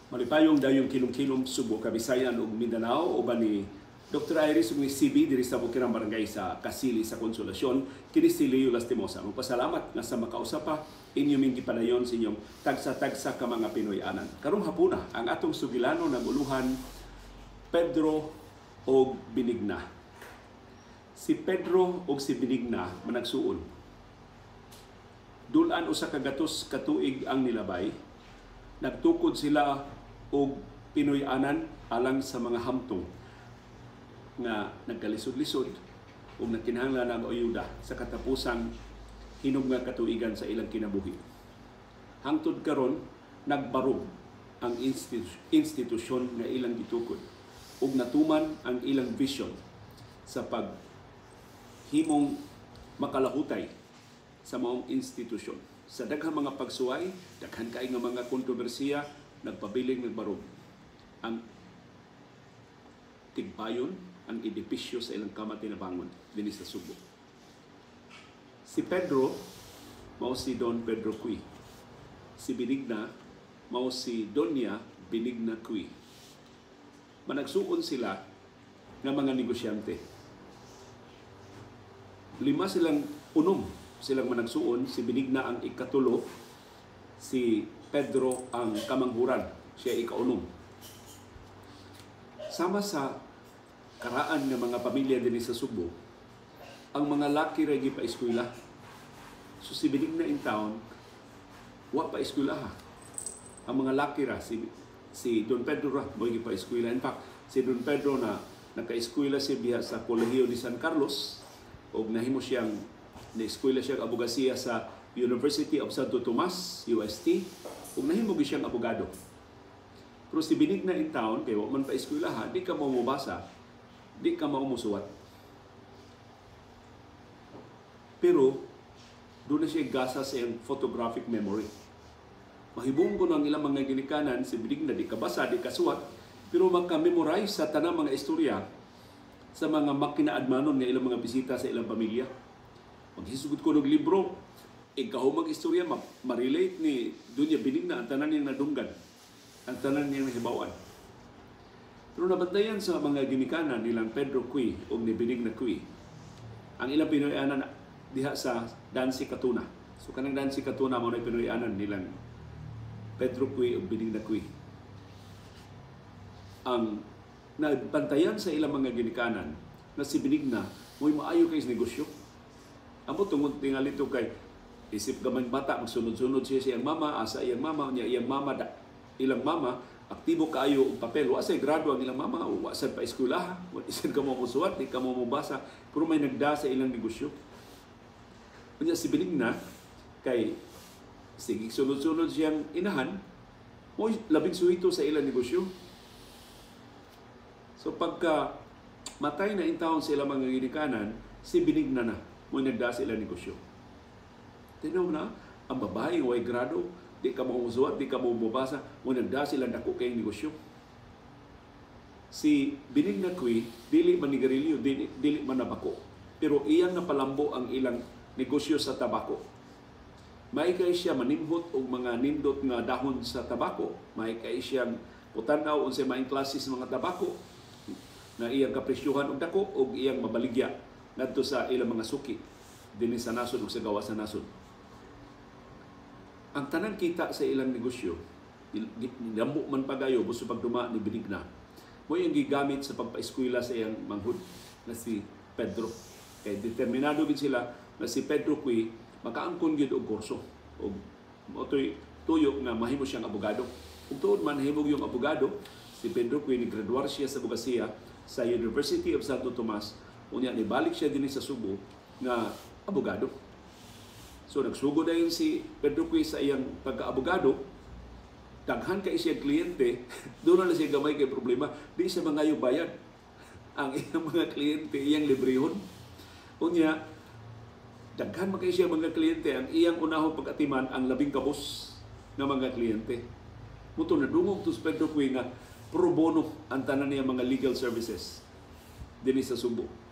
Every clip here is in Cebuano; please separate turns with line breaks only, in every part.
Malipayong dayong kilom-kilom Subo, Kabisayan ug Mindanao, uban ni Dr. Iris ug ni CB diri sa Bukirang Barangay sa Kasili sa Konsolasyon. Kini si Leo Lastimosa. Magpasalamat nga sa makausap pa inyo ming gipadayon sa inyong tagsa-tagsa ka mga Pinoy-anan. Karong hapuna ang atong sugilano ng uluhan, Pedro og Benigna. Si Pedro og si Benigna managsuon. Dulan 100 ka tuig ang nilabay. Nagtukod sila og Pinoy-anan alang sa mga hamtong nga nagkalisod-lisod ug nagkinahanglan ang ayuda sa katapusang hinog nga katuigan sa ilang kinabuhi. Hangtod karon nagbarog ang institusyon nga ilang gitukod ug natuman ang ilang vision sa paghimong makalahutay sa maong institusyon. Sa daghang mga pagsuway, daghan kay nga mga kontrobersiya, nagpabiling nagbarog ang tigbayon ang edipisyo sa ilang kamatinabangon dinhi sa Subo. Si Pedro mao si Don Pedro Cui. Si Benigna mao si Doña Benigna Cui. Managsuon sila nga mga negosyante. Lima silang, unom silang managsuon, si Benigna ang ikatulo, si Pedro ang kamanghuran, siya ikaunom. Sama sa karaan nga mga pamilya dinhi sa Subo, ang mga laki ra gipa-eskwela. So si Benigna in town, wa pa eskwela ha. Ang mga laki ra, si Don Pedro ra mo gipa-eskwela. In fact, si Don Pedro na naka-eskwela siya diha sa Kolehiyo ni San Carlos og nahimo siyang na-eskwela siya abogasiya sa University of Santo Tomas, UST, ug nahimo gyud siyang abogado. Pero si Benigna in town, kay wa man pa eskwela ha, di ka mobasa, di ka maumusuwat. Pero doon na siya gasa sa iyang photographic memory. Mahibong ko ng ilang mga ginikanan, si Benigna di ka basa, di ka suwat, pero maka-memorize sa tanang mga istorya sa mga makinaadmanon nga ilang mga bisita sa ilang pamilya. Maghisugod ko ng libro, ikaw mag-istorya, ma-relate ni Doña Benigna ang tanan niyang nadunggan, ang tanan niyang nahibawan. Pero nabantayan sa mga ginikanan nilang Pedro Cui o ni Benigna Cui, ang ilang Pinoy-anan diha sa Dansi Katuna. So kanang Dansi Katuna mao na Pinoy-anan nilang Pedro Cui o Benigna Cui. Ang nabantayan sa ilang mga ginikanan na si Benigna mo'y maayo kay sa negosyo. Amo tungod tingali to kay isip gamay bata, magsunod-sunod siya sa iyang mama, asa iyang mama, niya iyang mama, da, ilang mama, aktibo kaayo og papel. Wa say grado ang ilang mama, wa sad pa eskwelaha, wa sad ka mo musuwat, di ka mo mobasa, pero may nagda sa ilang negosyo. Unya si Benigna kay sige sunod-sunod siyang inahan, mo'y labing suhito sa ilang negosyo. So pagka matay na intawon sa ilang mga ginikanan, si Benigna na mo'y nagda sa ilang negosyo. Tinaw na, ang babae way grado, di ka maumusuwat, di ka maumubasa, mo nagda sila dako kayong negosyo. Si Benigna Cui, dili man nigarilyo, dili man nabako. Pero iyang napalambo ang ilang negosyo sa tabako. May kay siya manimhot og mga nindot nga dahon sa tabako. May kay siyang putan-aw unsay maing klase sa mga tabako na iyang kapresyuhan og dako og iyang mabaligya ngadto sa ilang mga suki dinhi sa nasod ug sa gawas sa nasod. Ang tanan kita sa ilang negosyo, nidambo man pagayo buso pagduma ni Benigna, mo iyang gigamit sa pagpaeskwela sa iyang manghud na si Pedro. Kay determinado gid sila na si Pedro Cui makaangkon gyud og kurso og motoy tuyo nga mahimo siyang abogado. Ug tuod man nahimog yung abogado, si Pedro Cui ni graduar siya sa abogasiya sa University of Santo Tomas, unya nibalik siya dinhi sa Subo nga abogado. So nagsugo dayon si Pedro Cui sa iyang pagkaabogado, daghan kay siya kliyente, doon na siya gamay kay problema, di siya mangayo bayad. Ang iyang mga kliyente iyang librehon. Unya daghan man kay siya mga kliyente, ang iyang unahong pag-atiman ang labing kabos nga mga kliyente. Muto nadungog to si Pedro Cui nga pro bono ang tanan niya mga legal services dinhi sa Subo.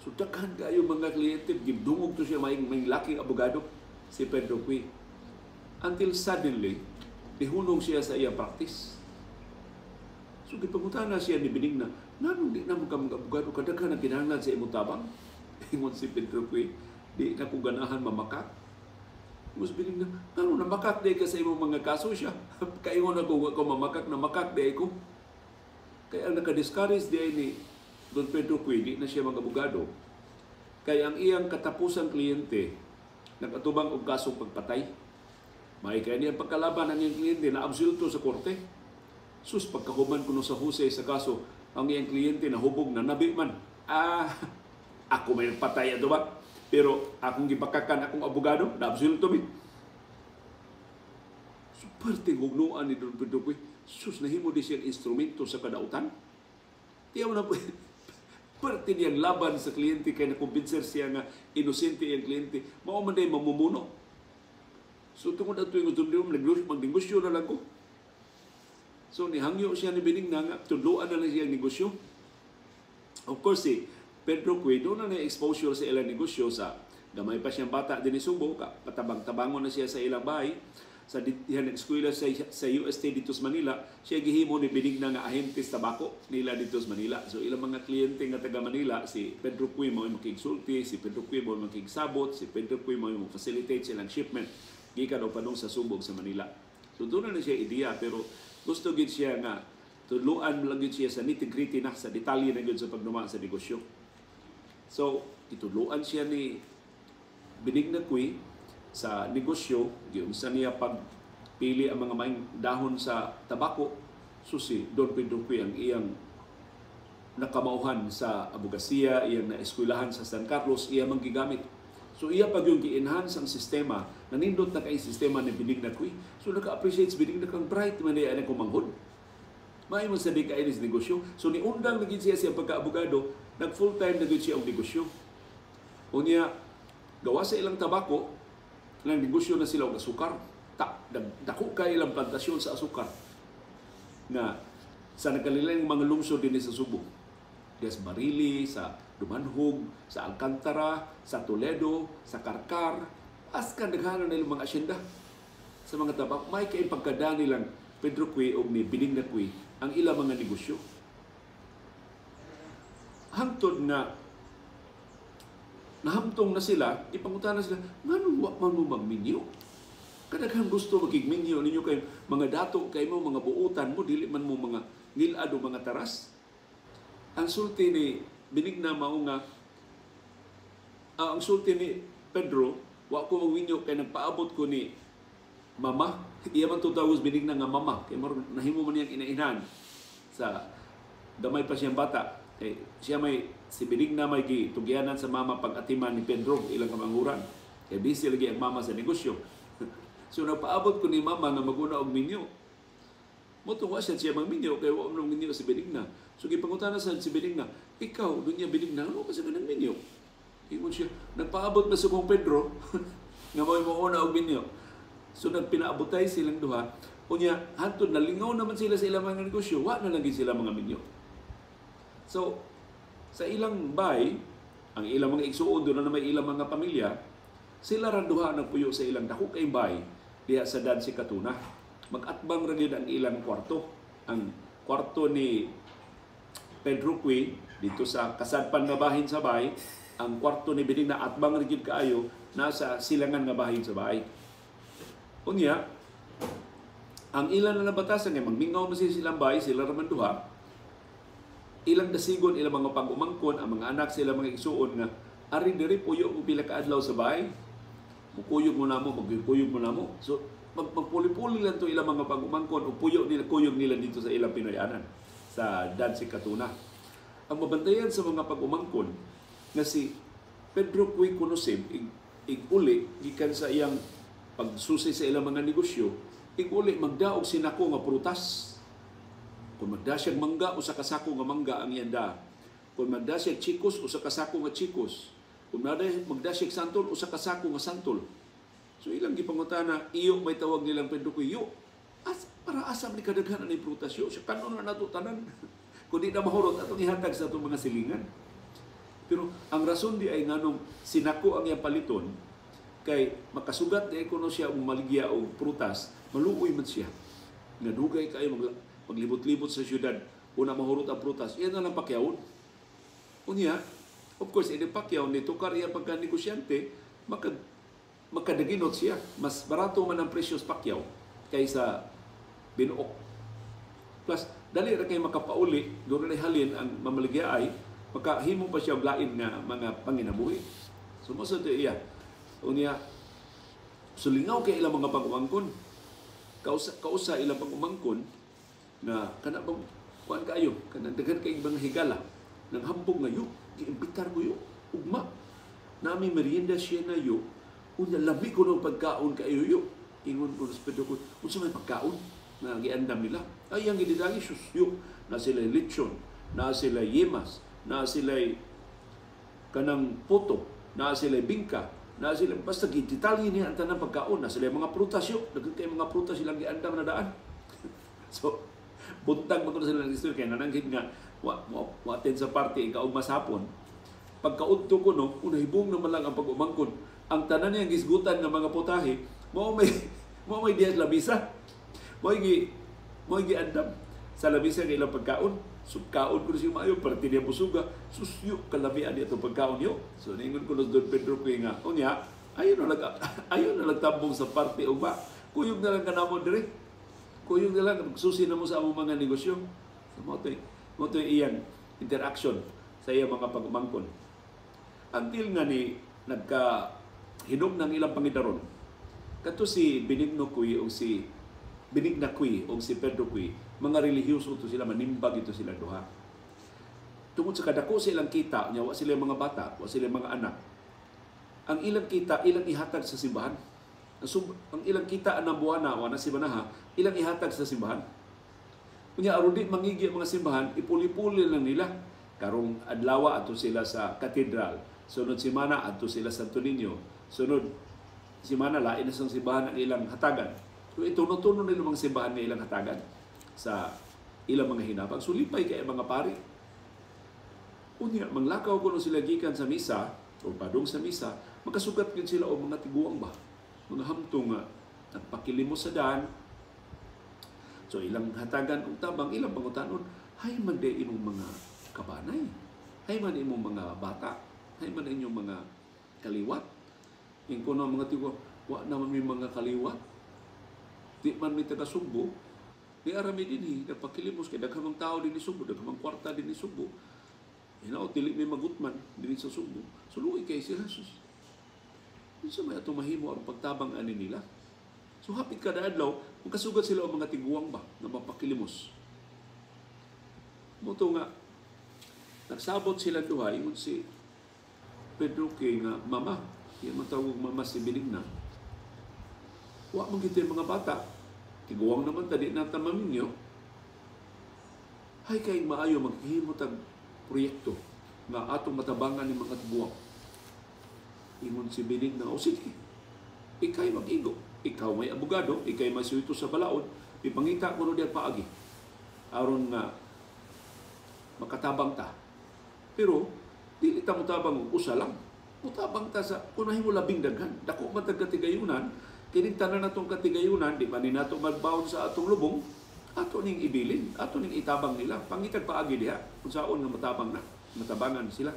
So daghan kayo mga kliyente, gidungog to siya may laking abogado si Pedro Cui. Until suddenly, nihunong siya sa iyang practice. So gipangutana siya ni Benigna, nganong di na mo ka mag-abogado, kadaghan ang kinahanglan sa imong tabang? Ingon si Pedro Cui, di na ko ganahan mamakak. Ingon si Benigna, nganong namakak di ka sa imong mga kaso siya? Kaingon ako, wa ko mamakak, namakak di ko. Kaya ang naka-discourage di ay ni Don Pedro Cui, di na siya mag-abogado. Kaya ang iyang katapusang kliyente, nag-atubang og kasong pagpatay. May kaya niya pagkalaban ang iyang kliyente na absulto sa korte. Sus, pagkahuman kuno sa husay sa kaso, ang iyang kliyente na hubog na nabi man. Ah, ako may patay ato ba? Pero akong gibakakan akong abogado, na absulto mi. So, perting hugnuan ni Don Pedro Cui. Sus, nahimo di siyang instrumento sa kadautan. Tiyaw na po. Perti niyang laban sa kliyente kay nakumbinser siya nga inosente ang kliyente. Mao man day mamumuno. So tungod ato yung magnegosyo na lang ko. So nihangyo siya ni Benigna nga tudloan na lang siya ang negosyo. Of course, si Pedro Cui doon na exposure sa ilang negosyo sa gamay pa siyang bata din Subo, patabang-tabangon na siya sa ilang bahay. Sa dihan nag-eskwela sa UST dito sa Manila, siya gihimo ni Benigna nga ahente sa tabako nila dito sa Manila. So ilang mga kliyente nga taga Manila, si Pedro Cui mao makigsulti, si Pedro Cui mao makigsabot, si Pedro Cui mao mo-facilitate silang shipment gikan og padung sa Subo sa Manila. So doon na siya ideya, pero gusto gid siya nga tudloan lang gid siya sa nitty-gritty na, sa detalye na gid sa pagnuma sa negosyo. So gitudloan siya ni Benigna Cui sa negosyo, giunsa niya pagpili ang mga maing dahon sa tabako. So si Don Pedro Cui ang iyang nakamauhan sa abogasiya, iyang naeskwelahan sa San Carlos, iya mang gigamit. So iya pag yung gi-enhance ang sistema, nanindot na kay sistema ni Benigna Cui. So naka-appreciate si Benigna kang bright man niya ang kumanghod. Maay mo sa di kainis negosyo. So niundang na gid siya sa pagka-abogado, nag full time na gid siya og negosyo. Unya gawa sa ilang tabako, nang negosyo na sila og asukar. Dako kay ilang plantasyon sa asukar na sa nagkalilang mga lungsod dinhi sa Subo. Des Barili, sa Dumanhog, sa Alcantara, sa Toledo, sa Karkar, askan daghanan nila mga asyenda sa mga tabak. May kay pagkada nilang Pedro Cui og ni Benigna Cui ang ilang mga negosyo. Hangtod na nahamtong na sila, ipangutana sila, nganong wa man mo magminyo? Kadaghan gusto makigminyo ninyo kay mga dato kay mo, mga buutan mo, dili man mo mga ngilad o mga taras. Ang sulti ni Benigna mao nga, ang sulti ni Pedro, wa ko magminyo kay nagpaabot ko ni mama. Iya man tutawos Benigna nga mama, kay nahimo man niyang inainahan sa gamay pa siyang bata. Kay siya may si Benigna may gitugyanan sa mama pag-atiman ni Pedro ilang kamanghuran. Kay busy lagi ang mama sa negosyo. So napaabot ko ni mama nga maguna og minyo. Moto wa siya magminyo kay wa man minyo si Benigna. So gipangutana sa si Benigna, ikaw dunya Benigna, ano ka sa kanang minyo? Ingon siya, nagpaabot na sa kong Pedro nga mo'y mouna og minyo. So nagpinaabotay silang duha. Unya hantod nalingaw naman sila sa ilang mga negosyo, wa na lang gid sila mga minyo. So sa ilang bay, ang ilang mga igsuon doon na may ilang mga pamilya, sila ra duha nagpuyo sa ilang dako kay bay diha sa Dansi Katuna. Mag-atbang ra gyud ang ilang kwarto. Ang kwarto ni Pedro Cui dito sa kasadpan nga bahin sa bay, ang kwarto ni Benigna atbang ra gyud kaayo nasa silangan nga bahin sa bay. Unya, ang ilan na nabatasan nga magmingaw man silang bay, sila ra man duha. Ilang dasigon, ilang mga pag-umangkon, ang mga anak sila mga igsuon nga ari diri puyo mo pila ka adlaw sa bahay. Mukuyog mo namo, magkuyog mo namo. So magpuli-puli lang to ilang mga pag-umangkon o puyo nila, kuyog nila dito sa ilang Pinoyanan sa Dansi Katuna. Ang mabantayan sa mga pag-umangkon nga si Pedro Cui Kunosib ig-uli gikan sa iyang pagsusi sa ilang mga negosyo, ig-uli magdaog sinako nga prutas. Kung magda siyang mangga, usa ka sako nga mangga ang iyang da. Kung magda siyang chikos, usa ka sako nga chikos. Kung magda siyang santol, usa ka sako nga santol. So ilang gipangutana, iyo may tawag nilang Pedro Cui, iyo, para asam ni kadaghan ani prutas yo, siya kanon na nato tanan. Kung di na mahurot, atong ihatag sa atong mga silingan. Pero ang rason di ay nganong sinako ang iyang paliton, kay makasugat di ay kuno siya og maligya og prutas, maluoy man siya. Nadugay kayo maglibot-libot sa syudad, Una mahurot ang prutas, iya na lang pakyawon. Unya, of course, ini Pacquiao ni tukar iya pagka negosyante, makadaginot siya. Mas barato man ang presyo sa Pacquiao kaysa binuok. Plus, dali ra kay makapauli, doon na halin ang mamaligya ay, makahimo pa siya og lain nga mga panginabuhi. So, mo sa iya. Unya, sulingaw kay ilang mga pag-umangkon. Kausa ilang pag-umangkon na kana bang kuan kaayo, kana daghan kay mga higala nang hambog nga yo, giimbitar mo yo, ugma. Nami merienda siya na yo, unya lami ko ng pagkaon kaayo yo. Ingon ko sa Pedro ko, unsa may pagkaon na giandam nila? Ay, ang gididagi sus yo, na sila lechon, na sila yemas, na sila kanang puto, na sila bingka, na sila basta gidetalye niya ang tanang pagkaon, na sila mga prutas yo, daghan kay mga prutas silang giandam na daan. So, buntag man kuno sila ng istorya kay nananghid nga wa wa attend sa party ikaw masapon. Pagkaudto ko no, unahibong naman lang ang pag-umangkon. Ang tanan niyang gisgutan nga mga putahe, mao may diya sa lamisa. Mao giandam sa lamisa nga ilang pagkaon. So kaon ko siya maayo, parte niya busuga, susyo kalamian niya itong pagkaon niyo. So ningon ko Don Pedro Cuy nga, unya, ayon na nagtambong sa parte ugma. Kuyog na lang kanamo dire. Kuyog na lang magsusi na mo sa among mga negosyo. So mao to'y iyang interaction sa iyang mga pag-umangkon. Until nga ni nagka hinog ng ilang pangidaron. Kato si Benigno Cuy o si Benigna Cuy o si Pedro Cuy, mga relihiyoso to sila, manimbag ito sila duha. Tungod sa kadako sa ilang kita, nya wa sila mga bata, wa sila mga anak. Ang ilang kita, ilang ihatag sa simbahan. Ang ilang kita anang buwana, wa na si Banaha, ilang ihatag sa simbahan. Unya aron di mangigi ang mga simbahan, ipuli-puli lang nila. Karong adlaw adto sila sa katedral, sunod semana adto sila sa Santo Niño, sunod semana lain na sa simbahan ang ilang hatagan. So ituno-tuno nila mga simbahan nga ilang hatagan sa ilang mga hinabang. So lipay kay mga pari. Unya manglakaw kuno sila gikan sa misa o padung sa misa, makasugat gyud sila og mga tiguang ba, mga hamtong nga nagpakilimos sa daan. So ilang hatagan og tabang, ilang pangutanon, hay man di imong mga kabanay, hay man imong mga bata, hay man inyong mga kaliwat. Yung kuno mga tiguang, wa naman may mga kaliwat. Di man mi taga Sugbo, di arami dinhi, nagpakilimos kay daghang mga tao dinhi Sugbo, daghang mga kwarta dinhi Sugbo. Hinaot dili mi magutman dinhi sa Sugbo. Suluoy kay sila sus. Unsa may atong mahimo aron pagtabang ani nila? So hapit kada adlaw, makasugat sila og mga tiguang ba nga mapakilimos. Mao to nga nagsabot sila duha, ingon si Pedro kay nga mama, iya man tawag mama si Benigna. Wa man gyud mga bata. Tiguang naman ta, di na ta maminyo. Hay kay maayo maghimo tag proyekto nga atong matabangan ni mga tiguang. Ingon si Benigna, o sige, ikay mag-igo. Ikaw may abogado, ikay may suwito sa balaod, ipangita ko no diyan paagi. Aron nga makatabang ta. Pero dili ta motabang og usa lang. Motabang ta sa kunahin mo labing daghan. Dako man tag katigayunan, kining tanan natong katigayunan, di pa ni nato magbaon sa atong lubong, ato ning ibilin, ato ning itabang nila. Pangitag paagi diha unsaon nga matabang na, matabangan sila.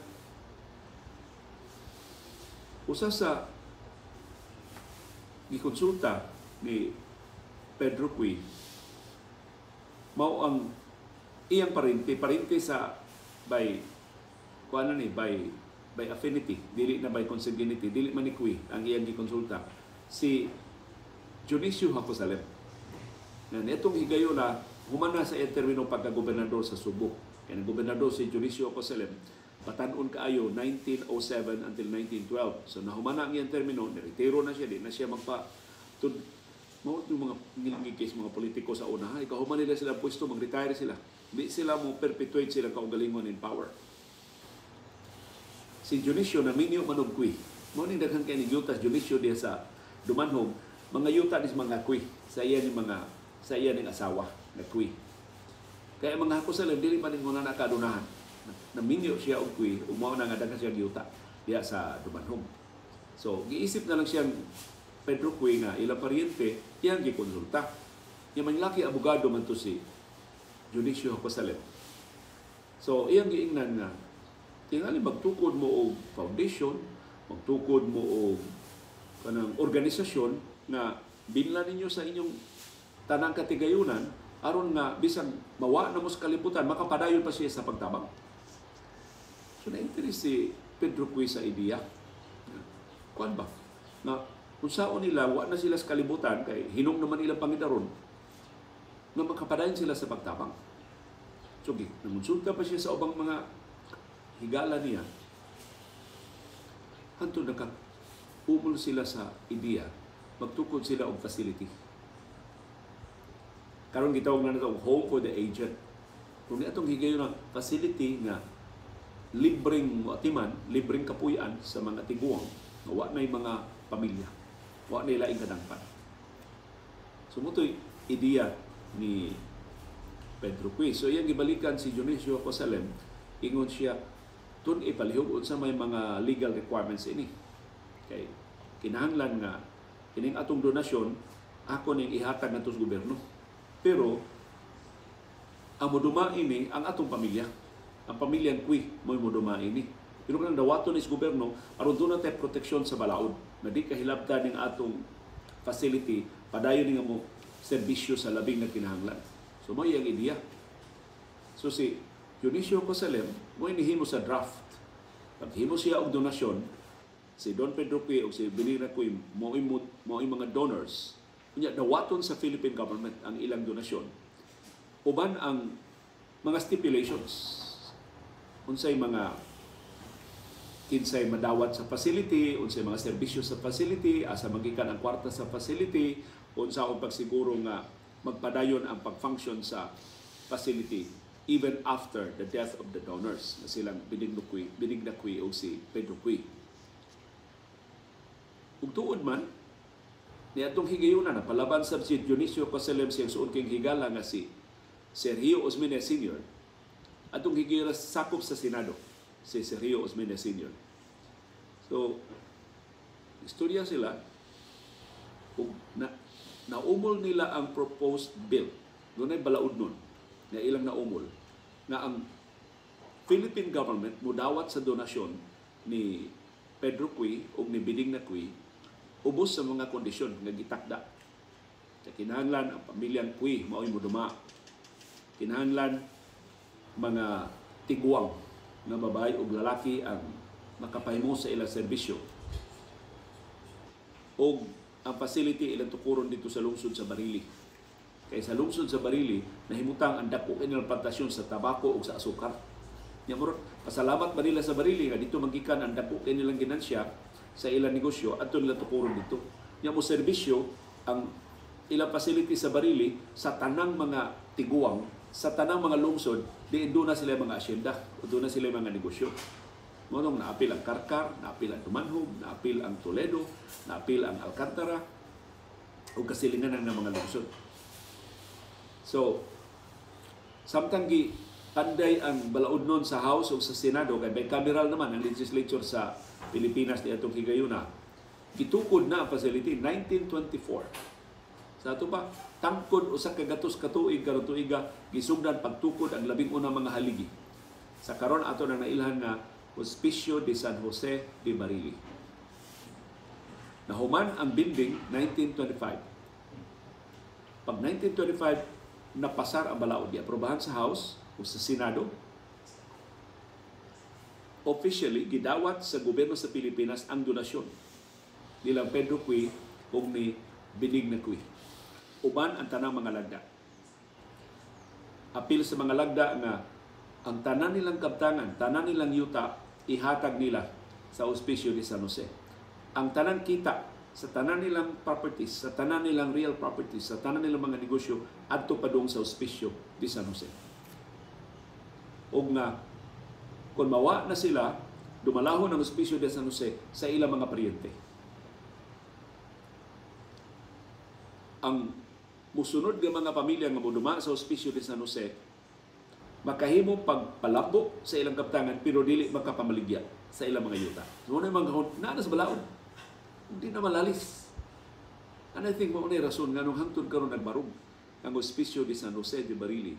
Usa sa gikonsulta ni Pedro Cuy mao ang iyang parente, parente sa by kuan ni by affinity, dili na by consanguinity, dili man ni Cuy ang iyang gikonsulta, si Dionisio Jacosalem. Na nitong higayuna, human na sa iyang termino pagka-gobernador sa Subo. Kaya gobernador si Dionisio Jacosalem, batan-on kaayo 1907 until 1912. So nahuman na ang iyang termino, niretiro na siya, di na siya magpa tud mao yung mga ngilngig case mga politiko sa una, ha, ikahuman nila sila pwesto, mag-retire sila. Di sila mo perpetuate sila kaugalingon in power. Si Dionisio naminyo man og Cuy. Mao ning daghan kay ni yuta Dionisio diha sa Dumanhog, mga yuta ni mga Cuy sa iya ning asawa na Cuy. Kaya mga Jacosalem dili pa ning na kadunahan. Naminyo siya og Cuy, ug mao na nga daghan siya yuta diha sa Dumanhog. So giisip na lang siyang Pedro Cuy nga ilang paryente, iyang gikonsulta. Nya manlaki abogado man to si Dionisio Jacosalem. So iyang giingnan nga tingali magtukod mo og foundation, magtukod mo og kanang organisasyon nga binla ninyo sa inyong tanang katigayunan aron nga bisan mawa na mo sa kalibutan, makapadayon pa siya sa pagtabang. So na-interest si Pedro Cui sa ideya. Kuan ba? Na kung saon nila, wa na sila sa kalibutan, kay hinong naman ilang pangidaron, nga makapadayon sila sa pagtabang. So, nangonsulta pa siya sa ubang mga higala niya. Hantod naka-umol sila sa ideya, magtukod sila og facility. Karon gitawag na nato og home for the aged. Kung atong higayon ng facility nga libreng atiman, libreng kapuy-an sa mga tiguang nga wa na'y mga pamilya, wa na'y laing kadangpan. So mao to'y ideya ni Pedro Cui. So iyang gibalikan si Dionisio Cosalem, ingon siya, tun ipalihog unsa may mga legal requirements ini. Kay kinahanglan nga kining atong donasyon ako ning ihatag ngadto sa gobyerno. Pero ang moduma ini ang atong pamilya. Ang pamilyang Cui mo'y moduma ini. Pero kanang dawaton ni sa gobyerno aron doon na proteksyon sa balaod na di kahilabtan ning atong facility padayon ni nga mo serbisyo sa labing nagkinahanglan. So mao iyang ideya. So si Dionisio Cosalem mo nihimo sa draft. Paghimo siya og donasyon, si Don Pedro Cui o si Benigna Cui mo mga donors. Unya dawaton sa Philippine government ang ilang donasyon. Uban ang mga stipulations. Unsay mga kinsay madawat sa facility, unsay mga serbisyo sa facility, asa magikan ang kwarta sa facility, unsa ang pagsiguro nga magpadayon ang pag-function sa facility even after the death of the donors na silang Benigna Cui o si Pedro Cui. Ug tuod man, niadtong higayuna na palaban sa si Dionisio Cosalem siyang suod king higala nga si Sergio Osmeña Sr. Atong higayuna sakop sa Senado si Sergio Osmeña Sr. So, istorya sila ug na naumol nila ang proposed bill. Dunay balaod nun nga ilang naumol nga ang Philippine government mudawat sa donasyon ni Pedro Cui ug ni Benigna Cui ubos sa mga kondisyon nga gitakda. Sa kinahanglan ang pamilyang Cui mao'y moduma. Kinahanglan mga tiguang nga babae ug lalaki ang makapahimo sa ilang serbisyo. Og ang facility ilang tukuron dito sa lungsod sa Barili. Kay sa lungsod sa Barili, nahimutang ang dako kay nilang plantasyon sa tabako ug sa asukar. Nya murag pasalamat ba nila sa Barili nga dito magikan ang dako kay nilang ginansya sa ilang negosyo adto nila tukuron dito. Nya mo serbisyo ang ilang facility sa Barili sa tanang mga tiguang, sa tanang mga lungsod, diin doon na sila mga asyenda o doon na sila mga negosyo. Mao nang naapil ang Carcar, naapil ang Dumanjug, naapil ang Toledo, naapil ang Alcantara, o kasilingan ng mga lungsod. So, samtang gi panday ang balaod nun sa House o sa Senado, kay bicameral naman ang legislature sa Pilipinas ni atong higayuna, gitukod na ang facility 1924. Sa ato pa, tangkod 100 ka tuig karon tuiga gisugdan pagtukod ang labing unang mga haligi. Sa karon ato nang nailhan nga Hospicio de San Jose de Barili. Nahuman ang building 1925. Pag 1925 napasar ang balaod, giaprobahan sa House o sa Senado, officially gidawat sa gobyerno sa Pilipinas ang donasyon nilang Pedro Cui ug ni Benigna Cui. Uban ang tanang mga lagda. Apil sa mga lagda nga ang tanan nilang kabtangan, tanan nilang yuta, ihatag nila sa Hospicio de San Jose. Ang tanan kita sa tanan nilang properties, sa tanan nilang real properties, sa tanan nilang mga negosyo, adto padung sa Hospicio de San Jose. Og nga, kung mawa na sila, dumalahon ang Hospicio de San Jose sa ilang mga paryente. Ang musunod nga mga pamilya nga moduma sa Hospicio de San Jose, makahimo pagpalambo sa ilang kaptangan pero dili makapamaligya sa ilang mga yuta. So, ano yung mga naa na sa balaod, hindi na malalis. And I think mao na rason nga nung hangtod karon nagbarog ang Hospicio de San Jose de Barili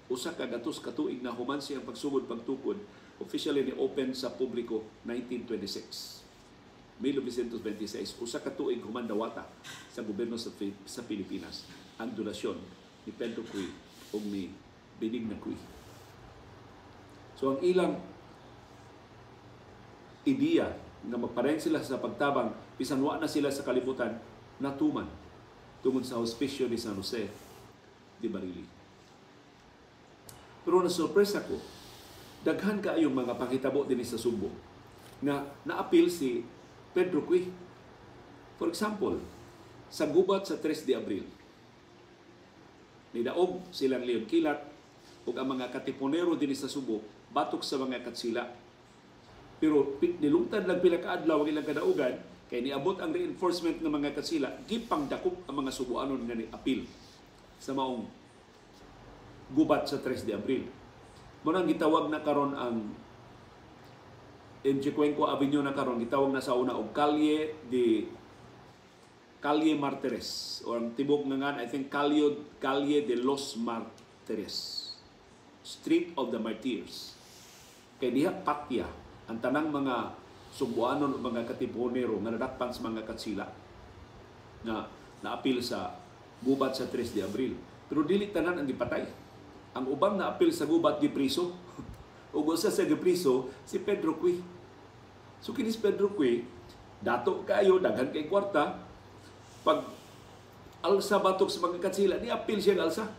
100 ka tuig na human siyang pagsugod pagtukod, officially ni open sa publiko 1926. 1926, 1 ka tuig human dawata sa gobyerno sa Pilipinas ang donasyon ni Pedro Cui ug ni Benigna Cui. So ang ilang ideya nga magpadayon sila sa pagtabang bisan wa na sila sa kalibutan, natuman tungod sa Hospicio de San Jose de Barili. Pero na-surprise ako, daghan kaayong mga panghitabo dinhi sa Sugbo nga naapil si Pedro Cui. For example, sa gubat sa 3 de Abril, nidaog silang Leon Kilat ug ang mga katipunero dinhi sa Subo batok sa mga Katsila. Pero nilungtad lang pila ka adlaw ang ilang kadaugan kay niabot ang reinforcement ng mga Katsila, gipangdakop ang mga Subuanon nga ni-apil sa maong gubat sa 3 de Abril. Mao nang gitawag na karon ang MG Cuenco Avenue na karon, gitawag na sa una og Calle Martires o ang tibok nga ngan, I think, Calle de los Martires, Street of the Martyrs, kay diha patya ang tanang mga Sugbuanon o mga katipunero nga nadakpan sa mga Katsila na naapil sa gubat sa 3 de Abril. Pero dili tanan ang gipatay. Ang ubang naapil sa gubat gipriso. Ug usa sa gipriso si Pedro Cui. So kini si Pedro Cui, dato kaayo, daghan kay kwarta, pag alsa batok sa mga Katsila, ni apil siya alsa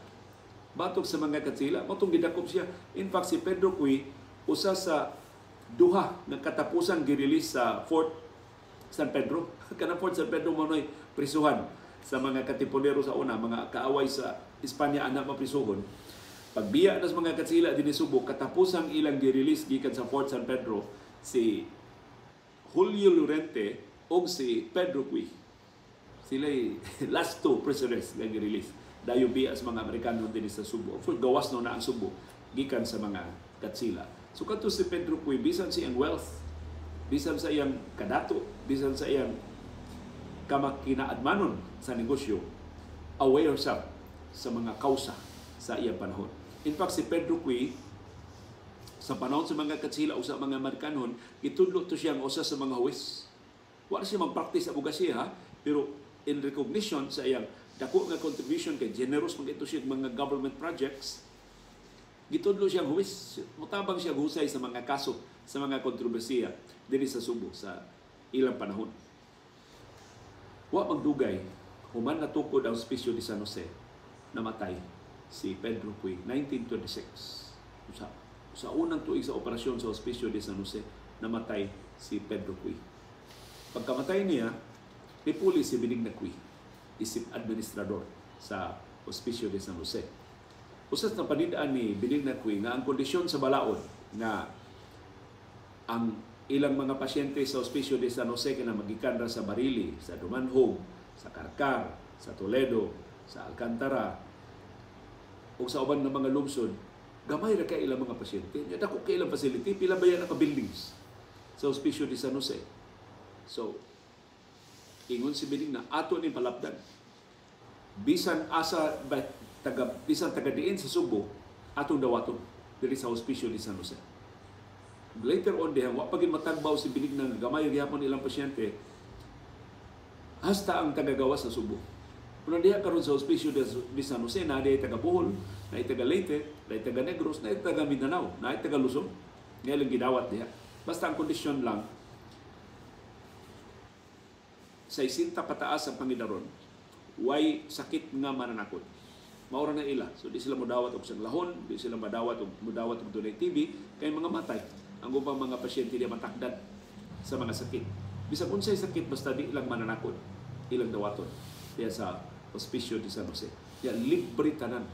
batok sa mga Katsila, mao tong gidakop siya. In fact, si Pedro Cui usa sa duha nga katapusang gi-release sa Fort San Pedro. Kanang Fort San Pedro mo prisuhan sa mga katipunero sa una, mga kaaway sa Espanya ana maprisuhon. Pagbiya na sa mga Katsila dinhi Subo, katapusang ilang gi-release gikan sa Fort San Pedro si Julio Lorente o si Pedro Cui. Sila last two prisoners nga gi-release. Dayon biya sa mga Amerikano dinhi sa Subo. Of course, gawas no na ang Subo gikan sa mga Katsila. So kadto si Pedro Cui, bisan sa iyang wealth, bisan sa iyang kadato, bisan sa iyang kamakinaadmanon sa negosyo, aware siya sa mga kausa sa iyang panahon. In fact, si Pedro Cui, sa panahon sa mga Katsila o sa mga Amerikanon, gitudlo to siyang usa sa mga huwes. Wala siya mag-practice abogasiya, ha? Pero in recognition sa iyang dako nga contribution, kay generous man ito siya mga government projects, gitudlo siyang huwes. Mutabang siya husay sa mga kaso, sa mga kontrobersiya dinhi sa Subo sa ilang panahon. Wa magdugay, human natukod ang Hospicio de San Jose, namatay si Pedro Cui, 1926. Sa unang tuig sa operasyon sa Hospicio de San Jose, namatay si Pedro Cui. Pagkamatay niya, nipuli si Benigna Cui, isip administrador sa Hospicio de San Jose. Usas na panidaan ni Benigna Cui nga ang kondisyon sa balaod nga ang ilang mga pasyente sa Hospicio de San Jose kana magikan ra sa Barili, sa Dumanjug, sa Carcar, sa Toledo, sa Alcantara, ug sa uban nga mga lungsod, gamay ra kay ilang mga pasyente. Nya dako kay ilang facility, pila ba yan ka buildings sa Hospicio de San Jose? So, ingon si Benigna, ato ni palapdan. Bisan asa ba, taga bisan taga diin sa Subo, atong dawaton diri sa Hospicio de San Jose. Later on diha, wa pa gid matagbaw si Benigna nga gamay gihapon ilang pasyente hasta ang tagagawas sa Subo. Pero diha karon sa Hospicio de San Jose, na diha taga Bohol, na taga Leyte, na taga Negros, na taga Mindanao, na taga Luzon. Nga ilang gidawat diha. Basta ang kondisyon lang, 60 pataas ang pangidaron, way sakit nga mananakod. Maura na ila. So di sila modawat og sanglahon, di sila madawat og modawat og dunay TB kay mga matay ang ubang mga pasyente di matakdan sa mga sakit. Bisag unsay sakit, basta di lang mananakod ilang dawaton diya sa Hospicio de San Jose. Ya libre tanan.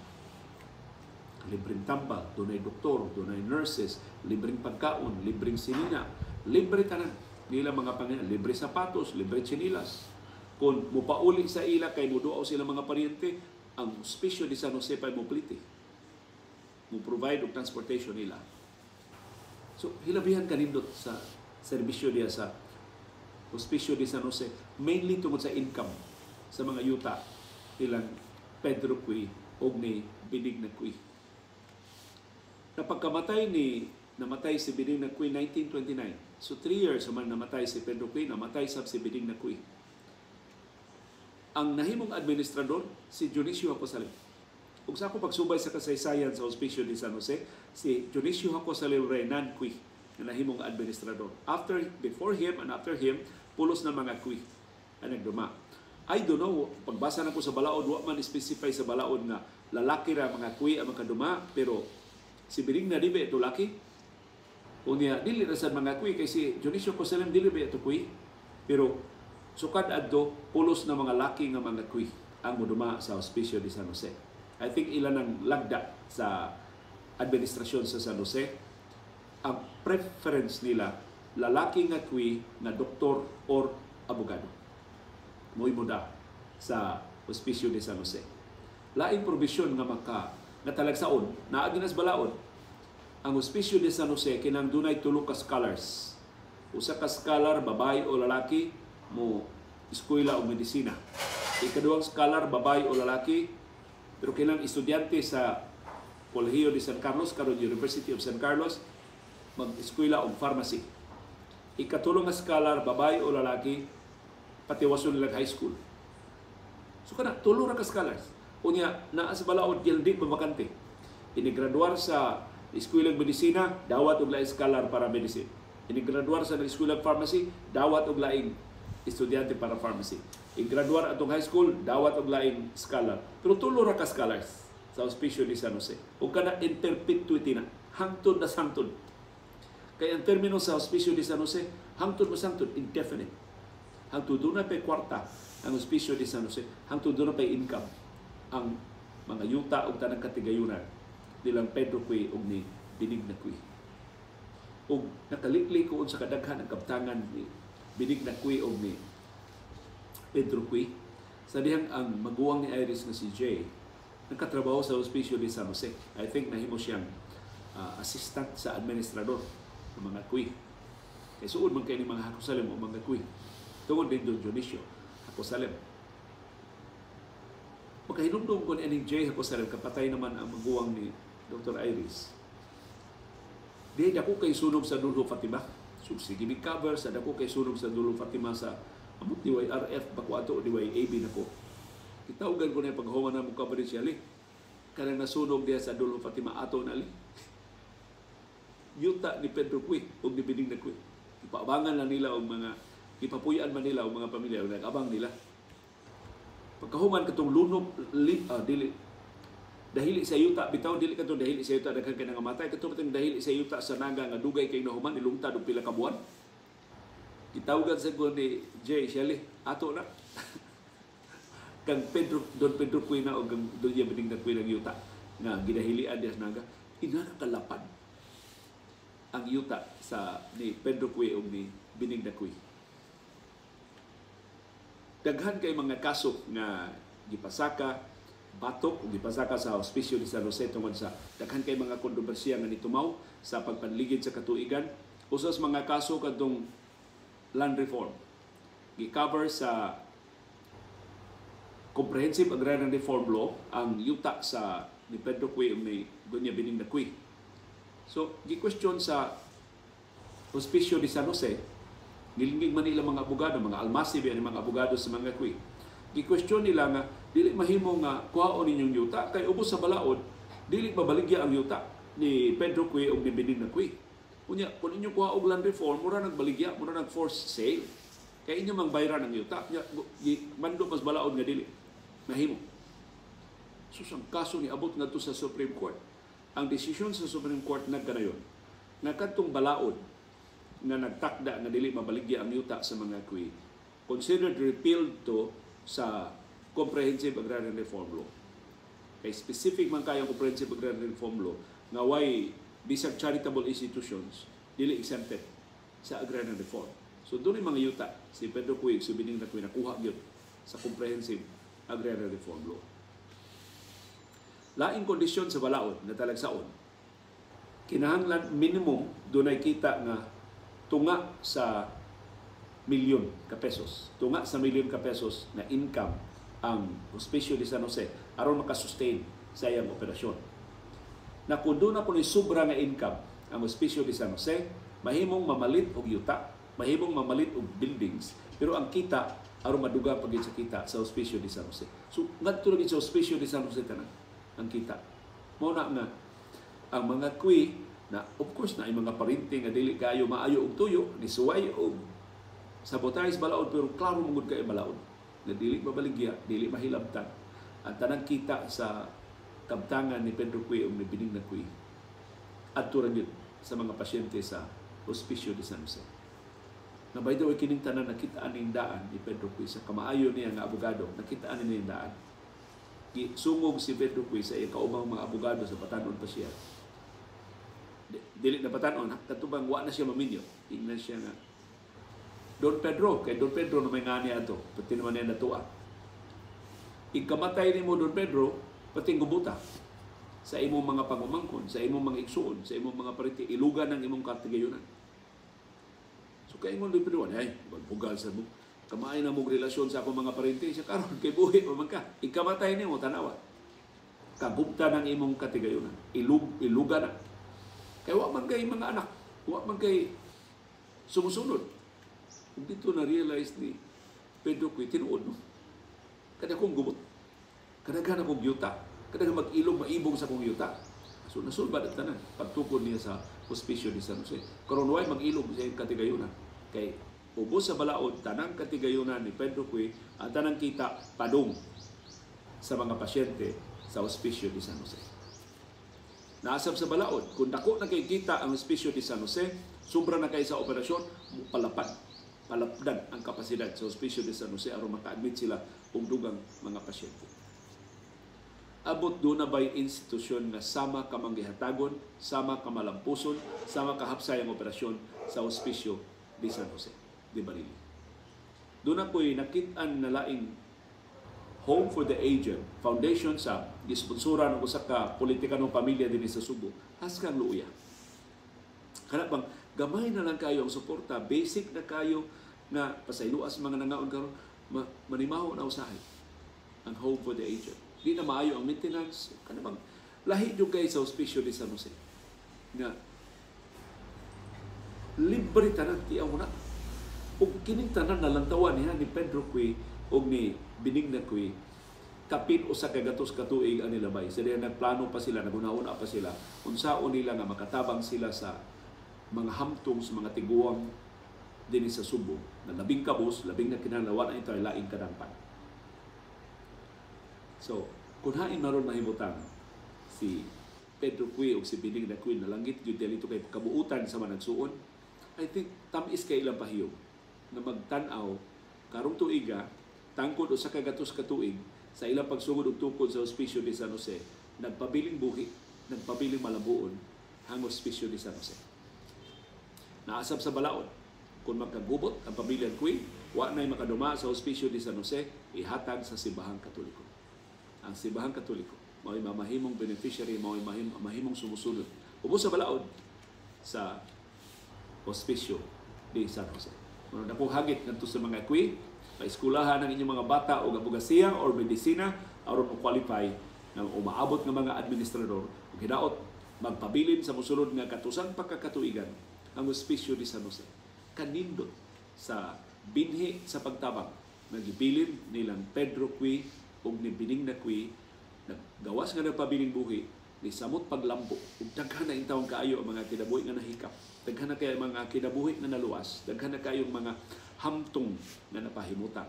Libreng tambal, dunay doktor, dunay nurses, libreng pagkaon, libreng sinina, libre tanan nila mga pangina, libre sapatos, libre tsinilas. Kung mupauli sa ila kay muduaw sila mga paryente, ang Hospicio de San Jose pa mo plite. Mo provide og transportation nila. So, hilabihan kanindot sa serbisyo diya sa Hospicio de San Jose, mainly tungod sa income sa mga yuta nilang Pedro Cui o ni Benigna Cui. Na pagkamatay ni namatay si Benigna Cui 1929. So 3 years man namatay si Pedro Cui, namatay sab si Benigna Cui. Ang nahimong administrador si Dionisio Jacosalem. Ug sa ako pagsubay sa kasaysayan sa Hospicio de San Jose, si Dionisio Jacosalem Renan Cui na nahimong administrador. After, before him and after him, pulos na mga Cui ang nagduma. I don't know, pagbasa na ko sa balaod, wa man specify sa balaod nga lalaki ra mga Cui ang makaduma, pero si Benigna di ba ito laki? Unya, dili ra sad mga Cui kay si Dionisio Jacosalem dili ba ito Cui? Pero sukad adto pulos na mga laki nga mga Cui ang moduma sa Hospicio de San Jose. I think ilan ang lagda sa administrasyon sa San Jose. Ang preference nila, lalaki nga Cui nga doktor or abogado. Mo'y muda sa Hospicio de San Jose. Laing probisyon nga maka nga talagsaon, naagi nas balaod, ang Hospicio de San Jose kinang dunay tulo ka scholars. Usa ka scholar, babae o lalaki, mo eskwela o medisina. Ikaduhang scholar, babae o lalaki, pero kinang estudyante sa Colegio de San Carlos, karon University of San Carlos, mag-eskwela og pharmacy. Ikatulong nga scholar, babae o lalaki, patiwason nila high school. So kana, tulo ra ka scholars. Unya, naa sa balaod, di mabakante. Inigraduar sa eskwelang medisina, dawat og laing scholar para medicine. Inigraduar sa eskwelang pharmacy, dawat og laing estudyante para pharmacy. Igraduar atong high school, dawat og laing scholar. Pero tulo ra ka scholars sa Hospicio de San Jose. Ug kana in perpetuity na, hangtod na sangtod. Kay ang termino sa Hospicio de San Jose, hangtod mo sangtod, indefinite. Hangtod doon na pay kwarta ang Hospicio de San Jose, hangtod doon na pay income ang mga yuta og tanang katigayunan nilang Pedro Cui og ni Benigna Cui. Og nakalikli ko sa kadaghan ang kaptangan ni Benigna Cui og ni Pedro Cui. Sa dihang ang maguwang ni Iris nga si Jay nagkatrabaho sa Hospicio de San Jose. I think nahimo siyang assistant sa administrador ng mga Cui. Kay suod man kay ni mga Jacosalem o mga Cui. Tungod din Don Dionisio Jacosalem. Makahinumdum ko ni aning Jay Jacosalem, kapatay naman ang maguwang ni Dr. Iris. Di dako kay sunog sa Dulho Fatima. So, sige mi cover sa dako kay sunog sa Dulho Fatima sa amot DYRF ba ko ato DYAB na ko. Gitawgan ko na yung paghuman na mo coverage siya li. Kanang nasunog diha sa Dulho Fatima ato na li. Yuta ni Pedro Cui og ni Benigna Cui. Ipaabangan lang nila og mga ipapuy-an man nila og mga pamilya og nag-abang nila. Pagkahuman katong lunok li, dili dahili sa yuta bitaw dili katong dahili sa yuta daghan kay nangamatay katong katong dahili sa yuta sa Naga nga dugay kay nahuman ilungtad og pila ka buwan. Gitawgan sa ko ni Jay Shelley ato na. Kang Pedro Don Pedro Cui na og kang Doña Benigna Cui ng yuta nga gidahilian diha sa Naga, ina kalapad ang yuta sa ni Pedro Cui og ni Benigna Cui. Daghan kay mga kaso nga gipasaka batok o gipasaka sa Hospicio de San Jose tungod sa daghan kay mga kontrobersiya nga nitumaw sa pagpanligid sa katuigan. Usa sa mga kaso kadtong land reform gi-cover sa Comprehensive Agrarian Reform Law ang yuta sa ni Pedro Cui ug ni Doña Benigna Cui. So gi-question sa Hospicio de San Jose, nilingig man nila mga abogado, mga almasi ba mga abogado sa mga Cui. Gi-question nila nga dili mahimo nga kuhaon ninyong yuta kay ubos sa balaod dili mabaligya ang yuta ni Pedro Cui ug ni Benigna Cui. Unya kun inyo kuha og land reform, mura nagbaligya, mura nag forced sale. Kay inyo mang bayran ang yuta. Unya mando pas balaod nga dili mahimo. Sus, ang kaso ni abot ngadto sa Supreme Court. Ang desisyon sa Supreme Court nagkanayon nga kadtong balaod nga nagtakda nga dili mabaligya ang yuta sa mga Cui considered repealed to sa Comprehensive Agrarian Reform Law. Kay specific man kayo ang Comprehensive Agrarian Reform Law nga way bisag charitable institutions dili exempted sa agrarian reform. So doon yung mga yuta si Pedro Cui si Benigna Cui nakuha gyud sa Comprehensive Agrarian Reform Law. Laing kondisyon sa balaod nga talagsaon, kinahanglan minimum dunay kita nga tunga sa milyon ka pesos. Tunga sa milyon ka pesos na income ang Hospicio de San Jose aron makasustain sa iyang operasyon. Na kung doon ako ni sobra nga income ang Hospicio de San Jose, mahimong mamalit og yuta, mahimong mamalit og buildings, pero ang kita aron madugang pag sa kita sa Hospicio de San Jose. So ngadto ra sa Hospicio de San Jose tanan ang kita. Mao na nga ang mga Cui na of course na ay mga parinti nga dili kayo maayo og tuyo, ni suway og sabotage balaod, pero klaro mangud kay balaod nga dili mabaligya, dili mahilabtan ang tanang kita sa kabtangan ni Pedro Cui o ni Benigna Cui adto ra gyud sa mga pasyente sa Hospicio de San Jose. Na by the way, kining tanan nakitaan ning daan ni Pedro Cui sa kamaayo niya nga abogado, nakitaan ni daan. Sungog si Pedro Cui sa iyang kaubang mga abogado sa batanon pa siya. Dili na batanon, katubang wa na siya maminyo. Ingnan siya nga, Don Pedro, kay Don Pedro na may nga niya ato, pati naman niya natua. Ikamatay ni mo Don Pedro, pati gubuta sa imong mga pangumangkon, sa imong mga igsuon, sa imong mga pariti, ilugan ang imong katigayunan. So kaingon Don Pedro, ay, magbugal sa mo. Kamaay na mong relasyon sa akong mga parente, siya karon kay buhi pa man ka. Ikamatay nimo tanawa. Kagubta ng imong katigayunan. Ilugan na. Kay wa man kay mga anak, wa man kay sumusunod. Ug dito na realize ni Pedro Cui, tinuod no. Kada akong gubot. Kadaghan akong yuta. Kadaghan mag-ilog maibong sa akong yuta. So nasulbad at tanan pagtukod niya sa Hospicio de San Jose. Karon way mag-ilog sa iyang katigayunan. Kay ubos sa balaod tanang katigayunan ni Pedro Cui ang tanang kita padung sa mga pasyente sa Hospicio de San Jose. Naasab sa balaod, kung dako na kay kita ang Hospicio de San Jose, sobra na kay sa operasyon, palapdan ang kapasidad sa Hospicio de San Jose aron maka-admit sila og dugang mga pasyente. Abot doon na ba'y institusyon nga sama ka manggihatagon, sama ka malampuson, sama ka hapsay ang operasyon sa Hospicio de San Jose de Barili. Doon ako'y nakit-an na laing Home for the Aged Foundation sa gisponsoran og usa ka politikanong pamilya dinhi sa Subo. Haskang luuya. Kana bang gamay na lang kayo ang suporta, basic na kayo na pasayloas mga nangaon karon, manimaho na usahay ang Home for the Aged. Di na maayo ang maintenance, kana bang lahi jud kay sa Hospicio de San Jose nga libre tanan tiaw na. Ug kining tanan nalantawan niya ni Pedro Cui og ni Benigna Cui, kapin usa ka gatos ka tuig ang nilabay. Sa diha nagplano pa sila, naghuna-huna pa sila unsaon nila nga makatabang sila sa mga hamtong sa mga tiguang dinhi sa Subo na labing kabus, labing na kinahanglan na ito ay laing kadampan. So, kung hain maron mahimutang si Pedro Cui o si Benigna Cui nalanggit gyud dito kay kabuutan sa managsuon, I think tamis kay ilang pahiyog na magtan-aw karong tuiga tangkod usa ka gatos ka tuig sa ilang pagsugod og tukod sa Hospicio de San Jose, nagpabiling buhi, nagpabiling malabuon ang Hospicio de San Jose. Naasab sa balaod, kung magkagubot ang pamilya Cui, wa na'y makaduma sa Hospicio de San Jose, ihatag sa Simbahang Katoliko. Ang Simbahang Katoliko mao'y mamahimong beneficiary, mao'y mahimong sumusunod. Ubos sa balaod sa Hospicio de San Jose. Muna akong hagit ngadto sa mga Cui, paiskulahan ang inyong mga bata og abogasiya or medisina aron mo qualify nga umaabot nga mga administrador ug hinaot magpabilin sa mosulod nga katusan pagkakatuigan ang Hospicio de San Jose. Kanindot sa binhi sa pagtabang nga gibilin nilang Pedro Cui ug ni Benigna Cui, naggawas nga nagpabiling buhi ni samot paglambo ug daghan na intawon kaayo ang mga kinabuhi nga nahikap, daghan na kay mga kinabuhi nga naluwas, daghan na kayong mga hamtong nga napahimutan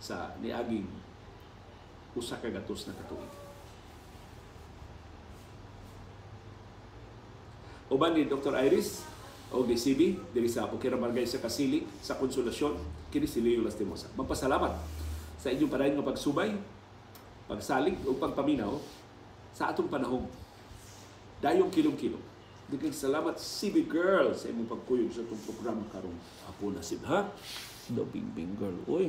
sa niaging usa ka gatos na katuig. Uban ni Dr. Iris o ni CB diri sa Pukirang Barangay sa Kasili sa Konsolasyon, kini si Leo Lastimosa. Magpasalamat sa inyong padayon nga pagsubay, pagsalig o pagpaminaw sa atong panahon. Dayong kilong-kilong. Daghang salamat CB Girl sa imong pagkuyog sa atong programa karong hapon na sib ha. The Bing Bing Girl. Oy.